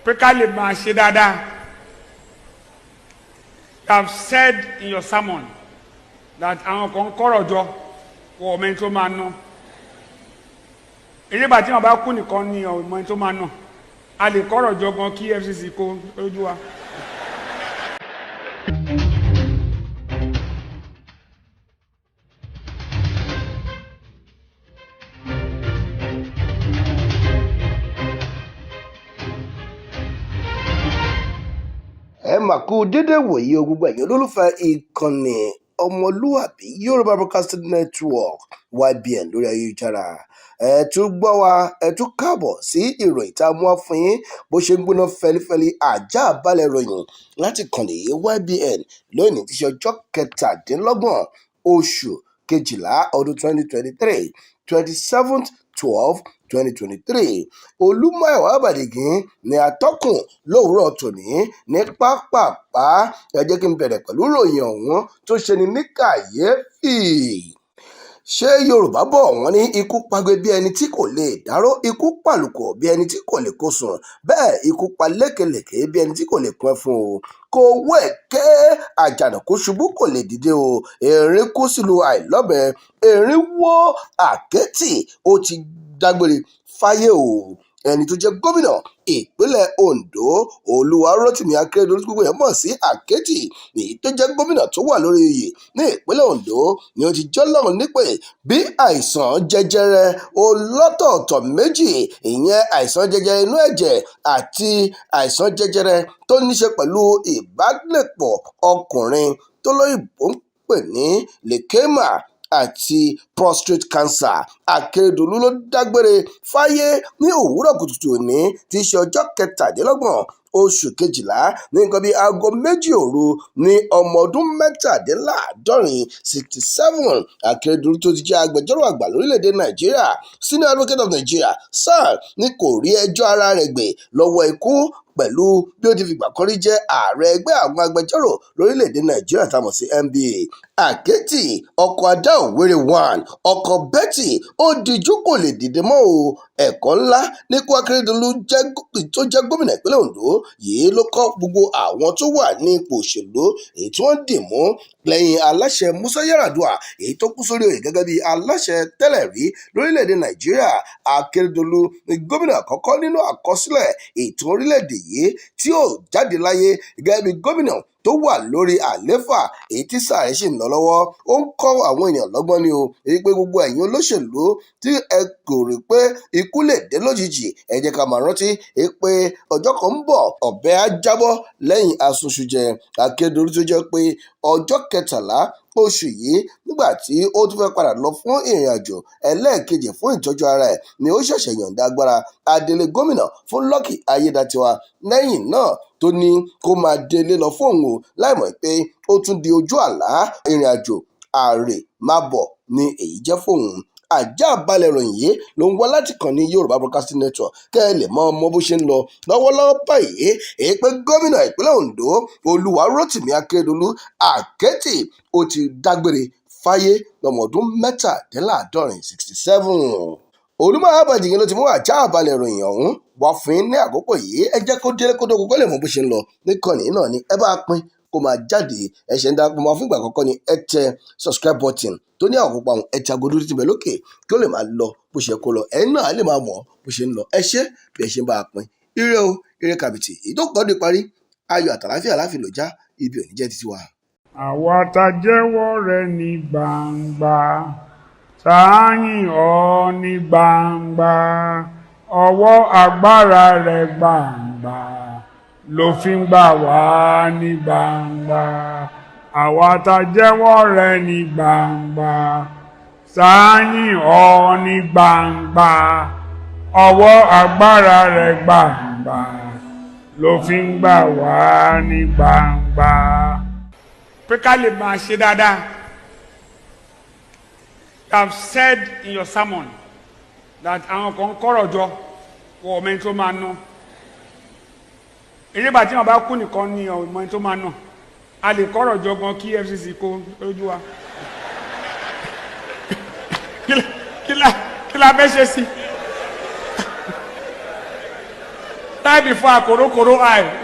Pé ká lè máa ṣe dáadáa. You have said in your sermon that àwọn kan kọ́rọ̀ jọ wọ ọmọ ẹni tó máa ná. Ìgbà tí wọn bá kú nìkan ni ọmọ ẹni tó máa ná. A lè kọ́rọ̀ jọ gan kí EFCC kó lójú wa. Ẹ mà kú déédé wòyí o, gbogbo ẹ̀yin olólùfẹ́ ìkànnì ọmọlúàbí Yorùbá Broadcasting Network, YBN, lórí ayélujára. Ẹ tún gbọ́ wa, ẹ tún káàbọ̀ sí ìròyìn tá a mú wá fún yín bó ṣe ń gbóná fẹlifẹli, ajá balẹ̀ ròyìn láti kànnì YBN lónìí tí í ṣe ọjọ́ 27 oṣù kejìlá ọdún 2023, 27/12/2023. Olúmáyọ̀wá Bàdìgín ni atọ́kùn lówùúrọ̀ tòní ní pápápá. Ẹ jẹ́ kí n bẹ̀rẹ̀ pẹ̀lú ìròyìn ọ̀hún tó ṣe ní ní kàyéfì. Ṣé Yorùbá bọ̀, wọ́n ní ikú pagbe bí ẹni tí kò lè dárò, ikú pàlùkò bí ẹni tí kò lè kó sùn, bẹ́ẹ̀ ikú pa lékelèké bí ẹni tí kò lè kún ẹfun o. Kò wọ́ ẹ̀kẹ́ àjànàkú ṣubú, kò lè dìde o. Erin kú sílùú àìlọ́bẹ, erin wọ́ àkẹ́tì, ó ti dágbére fáyé o. Ẹni tó jẹ́ gómìnà ìpínlẹ̀ Ondo, Olúwarótìmí Akérèdọ́lù, tí gbogbo èèyàn mọ̀ sí Àkẹ́tì, èyí tó jẹ́ gómìnà tó wà lórí oyè ní ìpínlẹ̀ Ondo, ni ó ti jọ́lọ́run nípè bí àìsàn jẹjẹrẹ olọ́tọ̀ọ̀tọ̀ méjì, ìyẹn àìsàn jẹjẹrẹ inú ẹ̀jẹ̀ àti àìsàn jẹjẹrẹ tó níṣe pẹ̀lú ìbálòpọ̀ ọkùnrin tó lóyìnbó ń pè ní leukemia àti prostate cancer. Akérèdọ́lù ló dágbére fáyé ní òwúrọ̀ kùtùkùtù òní tí í ṣe ọjọ́ 27 oṣù kejìlá ní nǹkan bíi aago 2 òru ní ọmọ ọdún 77, 67. Akérèdọ́lù tó ti jẹ́ agbẹjọ́rò àgbà lórílẹ̀‐èdè Nàìjíríà, Senior Advocate of Nigeria, SAN, ní kò rí ẹjọ́ ara rẹ̀ gbè lọ́wọ́ ikú pẹ̀lú bí ó ti fìgbà kan rí jẹ́ ààrẹ ẹgbẹ́ àwọn agbẹjọ́rò lórílẹ̀‐èdè Nàìjíríà tá a mọ̀ sí NBA. Àkẹ́tì, ọkọ̀ adá òwéré one, ọkọ̀ Betty, ó dijú kò lè dìde mọ́ o. Ẹ̀kọ́ ńlá ní kó Akérèdọ́lù tó jẹ́ gómìnà ìpínlẹ̀ Ondo yìí ló kọ́ gbogbo àwọn tó wà ní ipò òṣèlú èyí tí wọ́n dì mú lẹ́yìn aláṣẹ Musa Yar'Adua, èyí tó kú sórí oyè gẹ́gẹ́ bí aláṣẹ tẹ́lẹ̀ rí lórílẹ̀‐èdè Nàìjíríà. Akérèdọ́lù ní gómìnà àkọ́kọ́ nínú àkọsílẹ̀ ìtàn orílẹ̀‐èdè yìí tí ó jáde láyé gẹ́gẹ́ bí gómìnà tó wà lórí àlééfà èyí tí sáà rẹ̀ sì ń lọ lọ́wọ́. Ó ń kọ́ àwọn èèyàn lọ́gbọ́n ni o, èyí pé gbogbo ẹ̀yin olóṣèlú tí ẹ kò rí pé ikú lè dé lójijì, ẹ jẹ́ ká máa rántí pé ọjọ́ kan ń bọ̀, ọ̀bẹ á jábọ́ lẹ́yìn asunṣujẹ. Akérèdọ́lù tó jẹ́ pé ọjọ́ 13 oṣù yìí, nígbà tí ó tún fẹ́ padà lọ fún ìrìn àjò ẹlẹ́ẹ̀kejì fún ìtọ́jú ara ẹ̀, ni ó ṣẹ̀ṣẹ̀ yọ̀ǹda agbára adelé gómìnà fún Lucky Ayédàtiwa lẹ́yìn náà tó ní kó máa délé lọ fóun o, láìmọ̀ pé ó tún di ojú àlá ìrìn àjò ààrẹ má bọ̀ ni èyí jẹ́ fóun. Ajá balẹ̀ ìròyìn yìí ló ń wá láti kàn ní Yorùbá Broadcasting Network, kẹ́ ẹ lè mọ ọmọ bó ṣe ń lọ lọ́wọ́lọ́wọ́ báyìí. Èyí pé gómìnà ìpínlẹ̀ Ondo, Olúwarótìmí Akérèdọ́lù Àkẹ́tì, ó ti dágbére fáyé lọ́mọ ọdún 77, 67. Olúmọ̀ Àbàdìgín ló ti mú ajá balẹ̀ ìròyìn ọ̀hún wá fún yín ní àkókò yìí. Ẹ jẹ́ kó délé kó dóko kó lè mọ bó ṣe ń lọ níkànnì náà ni ẹ bá pín kó máa jáde. Ẹ ṣe ń darapọ̀ mọ́ fún ìgbà àkọ́kọ́ ni, ẹ tẹ subscribe button tó ní àwọn pupa ọ̀hún, ẹ tẹ aago dúdú tí ń bẹ lókè kí ó lè máa lọ bó ṣe kó lọ, ẹ̀yin náà á lè máa mọ̀ bó ṣe ń lọ. Ẹ ṣé bí ẹ ṣe ń bá a pín. Ire o, ire kàbìtì, èyí tó kọ́ di parí, ayọ̀ àtàláfíà láfi lò já ibi ò ní jẹ́ títí wa. Àwa tá jẹ́wọ́ rẹ̀ ní gbangba, tá a yìn ọ́ ní gbangba, ọwọ́ agbára rẹ̀ gbangba ló fi ń gbà wá ní gbangba. Àwa tá jẹ́wọ́ rẹ̀ ní gbangba, tá a yìn ọ́ ní gbangba, ọwọ́ agbára rẹ̀ gbangba ló fi ń gbà wá ní gbangba. Pé ká lè máa ṣe dáadáa. You have said in your sermon that àwọn kan kọ́rọ̀ jọ wọ ọmọ ẹni tó máa ná. Ìgbà tí wọn bá kú nìkan ni ọmọ ẹni tó máa ná. A lè kọ́rọ̀ jọ gan kí EFCC kó lójú wa. Kí la fẹ́ ṣe sí? Tie before her korokoro eye.